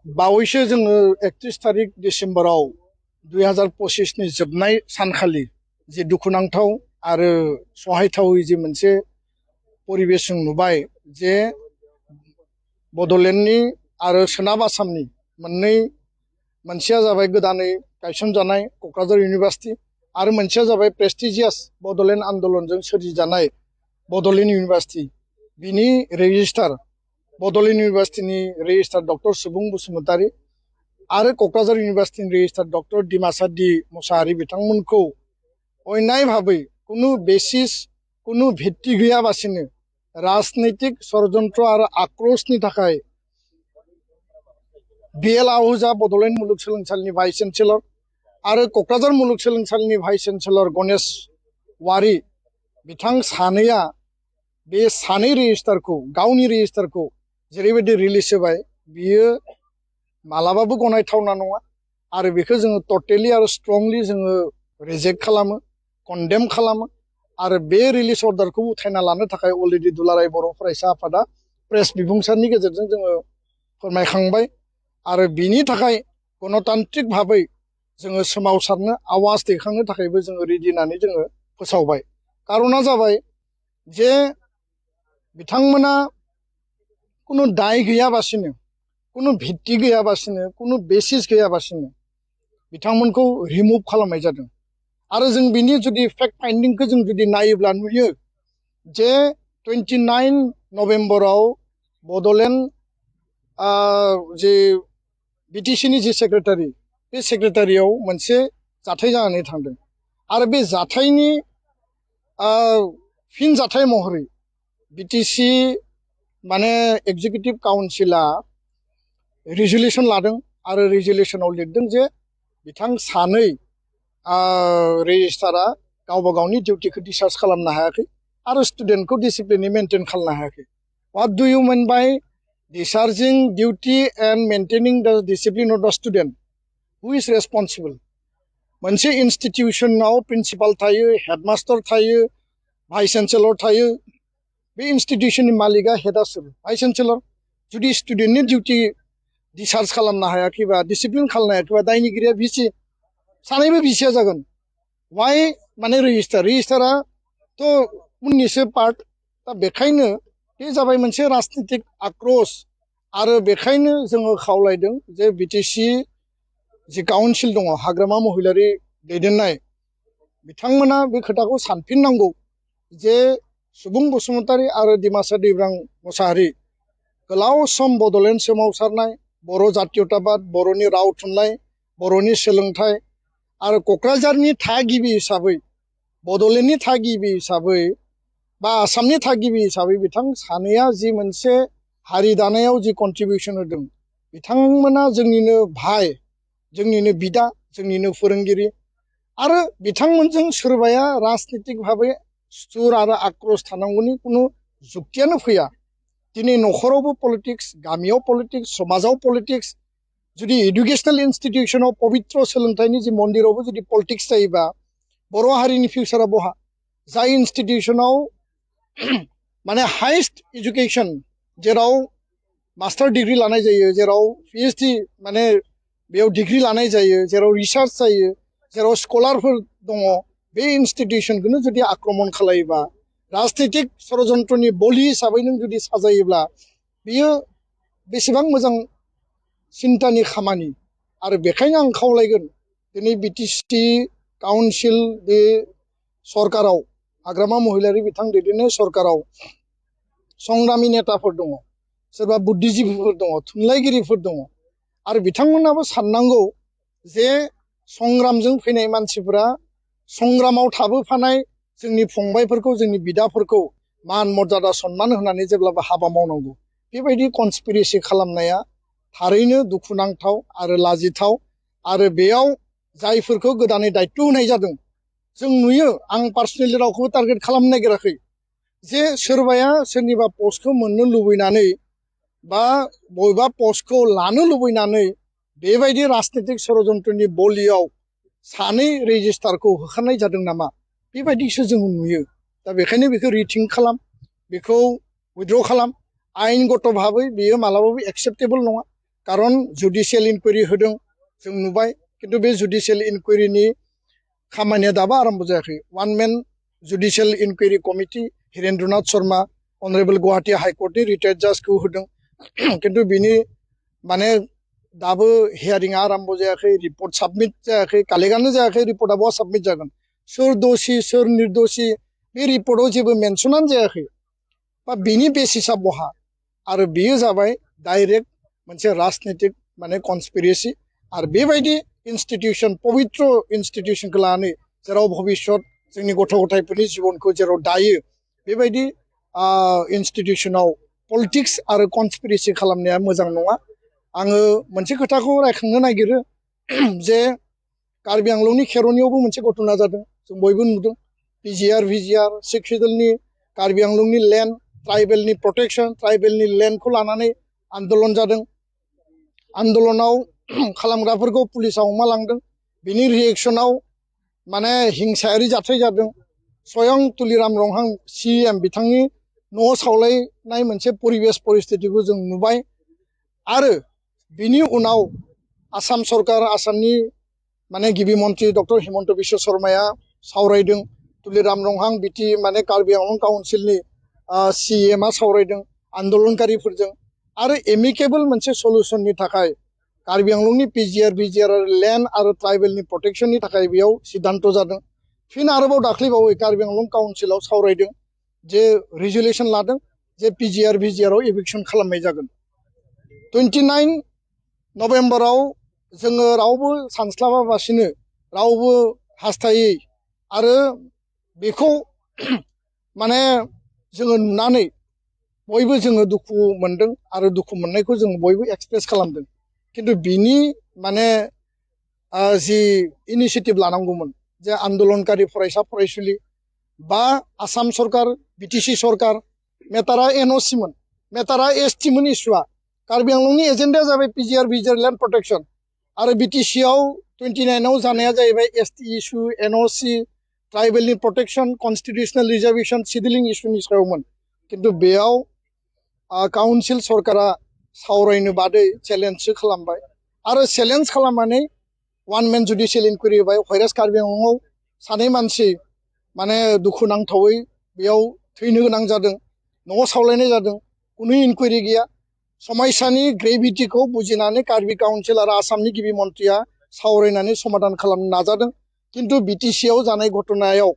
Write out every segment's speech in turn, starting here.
बावैसो जोङो 31 तारिख डिसेम्बराव 2025 नि जोबनाय सानखालि जि दुखुनांथाव आरो सहायथावै जि मोनसे परिबेस जों नुबाय जे बड'लेण्डनि आरो सोनाब आसामनि मोनसेया जाबाय गोदानै गायसनजानाय क'क्राझार इउनिभार्सिटि आरो मोनसेया जाबाय प्रेस्टिजियास बड'लेण्ड आन्दलनजों सोरजिजानाय बड'लेण्ड इउनिभार्सिटि बिनि रेजिस्ट्रार बड'लेण्ड इउनिभार्सिटिनि रेजिस्ट्रार डक्टर सुबुं बसुमतारी आरो क'क्राझार इउनिभार्सिटिनि registrar doctor Dimasa D Musahary बिथांमोनखौ अन्याय भाबै कुनु बेसिस कुनु भित्ति गैयाबासिनो राजनैतिक षड़यन्त्र आरो आक्रोशनि थाखाय BL आहूजा बड'लेण्ड मुलुगसोलोंसालिनि भाइस चेन्सेलर आरो क'क्राझार मुलुगसोलोंसालिनि भाइस चेन्सेलर गणेश वारी बिथां सानैया बे सानै रेजिस्ट्रारखौ गावनि रेजिस्ट्रारखौ जेरैबायदि रिलिज होबाय बियो मालाबाबो गनायथावना नङा आरो बेखौ जोङो टटेलि आरो स्ट्रंलि जोङो रिजेक्ट खालामो कन्डेम खालामो आरो बे रिलिज अर्डारखौ उथायना लानो थाखाय अलरेडि दुलाराय बर' फरायसा आफादा प्रेस बिबुंसारनि गेजेरजों जोङो फोरमायखांबाय आरो बिनि थाखाय गणतान्त्रिक भाबै जोङो सोमावसारनो आवाज दैखांनो थाखायबो जोङो रेडि होननानै जोङो फोसावबाय। कारना जाबाय जे बिथांमोना कुनु दाय गैयाबासिनो कुनु भित्ति गैयाबासिनो कुनु बेसिस गैयाबासिनो बिथांमोनखौ रिमुभ खालामनाय जादों आरो जों बिनि जुदि फेक्ट फाइन्डिंखौ जों जुदि नायोब्ला नुयो जे 29 नभेम्बराव बड'लेण्ड जे BTCनि जि सेक्रेटारि बे सेक्रेटारियाव मोनसे जाथाय जानानै थांदों आरो बे जाथायनि फिन जाथाय महरै BTC माने एग्जिकिउटिभ काउन्सिला रिजलिउसन लादों आरो रिजलिउसनाव लिरदों जे बिथां सानै रेजिस्ट्रारा गावबा गावनि डिउटिखौ डिस्चार्ज खालामनो हायाखै आरो स्टुडेन्टखौ डिसिप्लिनै मेनटेन खालामनो हायाखै। व्हाट डु इउ मिन बाय डिस्चार्जिं डिउटि एन्ड मेनटेनिं द डिसिप्लिन अफ द स्टुडेन्ट हु इज रेसपन्सिबल? मोनसे इन्स्टिटिउसनाव प्रिन्सिपाल थायो, हेडमास्टार थायो, भाइस चेन्सेलर थायो। बे इन्स्टिटिउसननि मालिकआ हेडआ सोर? Vice chancellor. जुदि स्टुडेन्टनि डिउटि डिस्चार्ज खालामनो हायाखैबा डिसिप्लिन खालामनो हायाखैबा दायनिगिरिया भिसि सानैबो भिसिया जागोन। वाइ माने रेजिस्टाराथ' उननिसो पार्ट दा बेखायनो बे जाबाय मोनसे राजनितिक आक्रोश आरो बेखायनो जोङो खावलायदों जे BTC जि काउन्सिल दङ हाग्रामा महिलारि दैदेननाय बिथांमोना बे खोथाखौ सानफिननांगौ जे सुबुं बसुमतारी आरो डिमासा दैब्रां मुसाहारि गोलाव सम बड'लेण्ड सोमावसारनाय बर' जातीयताबाद बर'नि राव थुनलाइ बर'नि सोलोंथाइ आरो क'क्राझारनि थागिबि हिसाबै बड'लेण्डनि थागिबि हिसाबै बा आसामनि थागिबि हिसाबै बिथां सानैया जि मोनसे हारि दानायाव जि कन्ट्रिबिउसन होदों बिथांमोना जोंनिनो भाइ जोंनिनो बिदा जोंनिनो फोरोंगिरि आरो बिथांमोनजों सोरबाया राजनितिक भाबै सुथुर आरो आक्रोश थानांगौनि कुनु जुक्तियानो फैया। दिनै न'खरावबो पलिटिक्स गामियाव पलिटिक्स समाजाव पलिटिक्स जुदि एडुकेसनेल इन्स्टिटिउसनाव पवित्र सोलोंथाइनि जि मन्दिरावबो जुदि पलिटिक्स जायोबा बर' हारिनि फिउचारा बहा? जाय इन्स्टिटिउसनाव माने हाइस्ट एजुकेसन जेराव मास्टार डिग्री लानाय जायो जेराव PhD माने बेयाव डिग्री लानाय जायो जेराव रिसार्च जायो जेराव स्कलारफोर दङ बे इन्स्टिटिउसनखौनो जुदि आक्रमण खालायोबा राजनितिक षड़यन्त्रनि बलि हिसाबै नों जुदि साजायोब्ला बियो बेसेबां मोजां सिन्तानि खामानि आरो बेखायनो आं खावलायगोन दिनै BTC काउन्सिल बे सरकाराव हाग्रामा महिलारि बिथां दैदेननाय सरकाराव संग्रामि नेताफोर दङ सोरबा बुद्धिजीबिफोर दङ थुनलाइगिरिफोर दङ आरो बिथांमोनाबो साननांगौ जे संग्रामजों फैनाय मानसिफोरा संग्रामाव थाबोफानाय जोंनि फंबायफोरखौ जोंनि बिदाफोरखौ मान मर्यादा सन्मान होनानै जेब्लाबो हाबा मावनांगौ। बेबायदि कनस्पिरेसि खालामनाया थारैनो दुखुनांथाव आरो लाजिथाव आरो बेयाव जायफोरखौ गोदानै दायित्व होनाय जादों जों नुयो आं पार्सनेलि रावखौबो टार्गेट खालामनो नागिराखै जे सोरबाया सोरनिबा पस्टखौ मोननो लुबैनानै बा बबेबा पस्टखौ लानो लुबैनानै बेबायदि राजनितिक षड़यन्त्रनि बलियाव सानै रेजिस्ट्रारखौ होखारनाय जादों नामा बेबायदिसो जों नुयो। दा बेखायनो बेखौ रिथिंक खालाम बेखौ उइथड्र खालाम आयेनगत भाबै बेयो मालाबाबो एक्सेप्टेबल नङा। खारन जुडिशियेल इनकुवेरि होदों जों नुबाय किन्तु बे जुडिशियेल इनकुवेरिनि खामानिया दाबो आरम्भ जायाखै one man judicial inquiry committee Hirendranath Sharma honourable Guwahati हाइकर्टनि रिटायार्ड जाजखौ होदों किन्तु बिनि माने दाबो हियारिंआ आरम्भ जायाखै रिपर्ट साबमिट जायाखै कालेक्टआनो जायाखै रिपर्टआ बहा साबमिट जागोन सोर दोषी सोर निर्दोषी बे रिपर्टआव जेबो मेनसनानो जायाखै बा बिनि बेसिसआ बहा आरो बियो जाबाय डाइरेक्ट मोनसे राजनितिक माने कनस्पिरेसि आरो बेबायदि इन्स्टिटिउसन पवित्र इन्स्टिटिउसनखौ लानानै जेराव भबिष्यत जोंनि गथ' गथायफोरनि जिबनखौ जेराव दायो बेबायदि इन्स्टिटिउसनाव पलिटिक्स आरो कनस्पिरेसि खालामनाया मोजां नङा आङो मोनसे खोथाखौ रायखांनो नागिरो जे कार्बि आंलंनि खेर'नियावबो मोनसे घटना जादों जों बयबो नुदों पिजिआर भिजिआर सिक्स सेडुलनि कार्बि आंलंनि लेन्ड ट्राइबेलनि प्रटेक्शन ट्राइबेलनि लेन्डखौ लानानै आन्दलन जादों आन्दलनाव खालामग्राफोरखौ पुलिसा हमना लांदों बिनि रिएक्सनाव माने हिंसायारि जाथाय जादों स्वयं तुलिराम रंहां सिएम बिथांनि न' सावलायनाय मोनसे परिबेस परिस्थितिखौ जों नुबाय आरो बिनि उनाव आसाम सरकार आसामनि माने गिबि मन्त्रि डक्टर हिमन्त बिश्व शर्माया सावरायदों तुलिराम रंहां बिटि माने कार्बि आंलं काउन्सिलनि सिएमआ सावरायदों आन्दलनकारिफोरजों आरो एमिकेबल मोनसे सलुसननि थाखाय कार्बि आंलंनि पिजिआर भिजिआर लेन्ड आरो ट्राइबेलनि प्रटेक्शननि थाखाय बेयाव सिद्धान्त जादों फिन आरोबाव दाख्लैबावै कार्बि आंलं काउन्सिलाव सावरायदों जे रिजुलेसन लादों जे पिजिआर भिजिआराव एभिक्सन खालामनाय जागोन 29 नभेम्बराव जोङो रावबो सानस्लाबाबासिनो रावबो हास्थायै आरो बेखौ माने जोङो नुनानै बयबो जोङो दुखु मोनदों आरो दुखु मोननायखौ जों बयबो एक्सप्रेस खालामदों किन्तु बिनि माने जि इनिसिएटिभ लानांगौमोन जे आन्दलनकारि फरायसा फरायसुलि बा आसाम सरकार बिटिसि सरकार मेटारा एनअसिमोन मेटारा एसटिमोन इस्युआ कार्बि आंलंनि एजेन्डाया जाबाय पिजिआर भिजिआर लेन्ड प्रटेक्शन आरो बिटिसिआव 29आव जानाया जाहैबाय एसटि इस्यु एनअसि ट्राइबेलनि प्रटेक्शन कन्स्टिटिउसनेल रिजार्वेशन सिडिलिं इस्युनि सायावमोन किन्तु बेयाव काउन्सिल सरकारा सावरायनो बादै चेलेन्जसो खालामबाय आरो चेलेन्ज खालामनानै वान मेन जुडिशियेल इनकुवेरि होबाय व्हाइरास कार्बि आंलंआव सानै मानसि माने दुखुनांथावै बेयाव थैनो गोनां जादों न'आव सावलायनाय जादों कुनु इनकुवेरि गैया समायसानि ग्रेभिटिखौ बुजिनानै कार्बि काउन्सिल आरो आसामनि गिबि मन्थ्रिया सावरायनानै समाधान खालामनो नाजादों किन्तु बिटिसिआव जानाय घटनायाव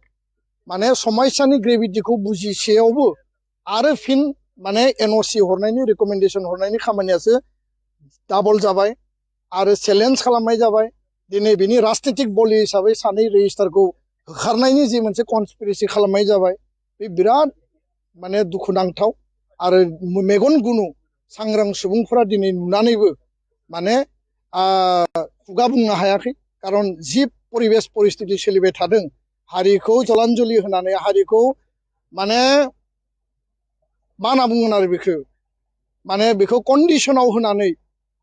माने समायसानि ग्रेभिटिखौ बुजिसेयावबो आरो फिन माने एनअसि हरनायनि रिकमेन्डेसन हरनायनि खामानियासो डाबल जाबाय आरो चेलेन्ज खालामनाय जाबाय दिनै बिनि राजनितिक बलि हिसाबै सानै रेजिस्टारखौ होखारनायनि जि मोनसे कनस्पिरेसि खालामनाय जाबाय बे बिराद माने दुखुनांथाव आरो मेगन गुनु सांग्रां सुबुंफोरा दिनै नुनानैबो माने खुगा बुंनो हायाखै खारन जि परिबेस परिस्थिति सोलिबाय थादों हारिखौ जलान्जलि होनानै हारिखौ माने मा होनना बुंगोन आरो बेखौ माने बेखौ कन्डिसनाव होनानै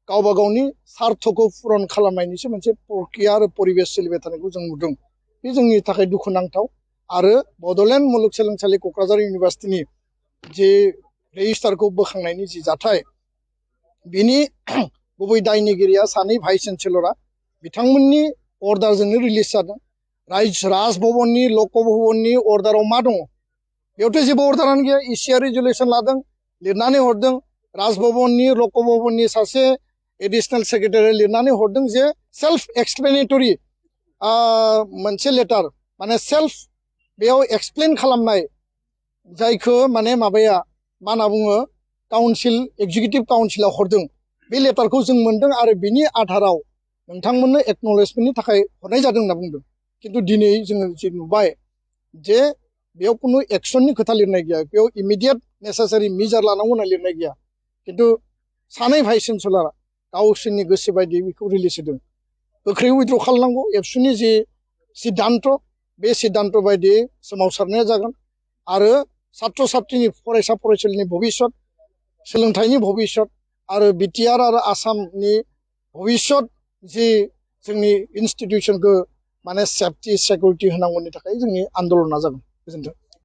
गावबा गावनि सार्थखौ पुरन खालामनायनिसो मोनसे प्रक्रिया आरो परिबेस सोलिबाय थानायखौ जों नुदों बे जोंनि थाखाय दुखुनांथाव आरो बड'लेण्ड मुलुगसोलोंसालि क'क्राझार इउनिभार्सिटिनि जे रेजिस्टारखौ बोखांनायनि जि जाथाय बिनि गुबै दायनिगिरिया सानै भाइस चेन्सेलरा बिथांमोननि अर्डारजोंनो रिलिज जादों राजभवननि लक भवननि अर्डाराव मा दङ बेयावथ' जेबो अर्डारानो गैया इसिआ रिजुलेसन लादों लिरनानै हरदों राजभवननि लक भवननि सासे एडिशनेल सेक्रेटारि लिरनानै हरदों जे सेल्फ एक्सप्लेनेटरि मोनसे लेटार माने सेल्फ बेयाव एक्सप्लेन खालामनाय जायखौ माने माबाया मा होनना बुङो काउन्सिल एक्जिकिउटिभ काउन्सिला हरदों बे लेटारखौ जों मोन्दों आरो बिनि आधाराव नोंथांमोननो एक्न'लेजमेन्टनि थाखाय हरनाय जादों होनना बुंदों किन्तु दिनै जोङो जि नुबाय जे बेयाव खुनु एक्सननि खोथा लिरनाय गैया बेयाव इमिडियेट नेसेसारि मेजार लानांगौ होनना लिरनाय गैया किन्तु सानै भाइस चेन्सेलरा गावसोरनि गोसो बायदि बेखौ रिलिज होदों गोख्रै उइथ्र' खालामनांगौ एबसुनि जि सिद्धान्त बे सिद्धान्त बायदियै सोमावसारनाया जागोन आरो सात्र सात्रिनि फरायसा फरायसुलिनि भबिष्यत सोलोंथाइनि भबिष्यत आरो बिटिआर आरो आसामनि भबिष्यत जि जोंनि इन्स्टिटिउसनखौ माने सेफटि सिकिउरिटि होनांगौनि थाखाय जोंनि आन्दलना जागोन गोजोन्थों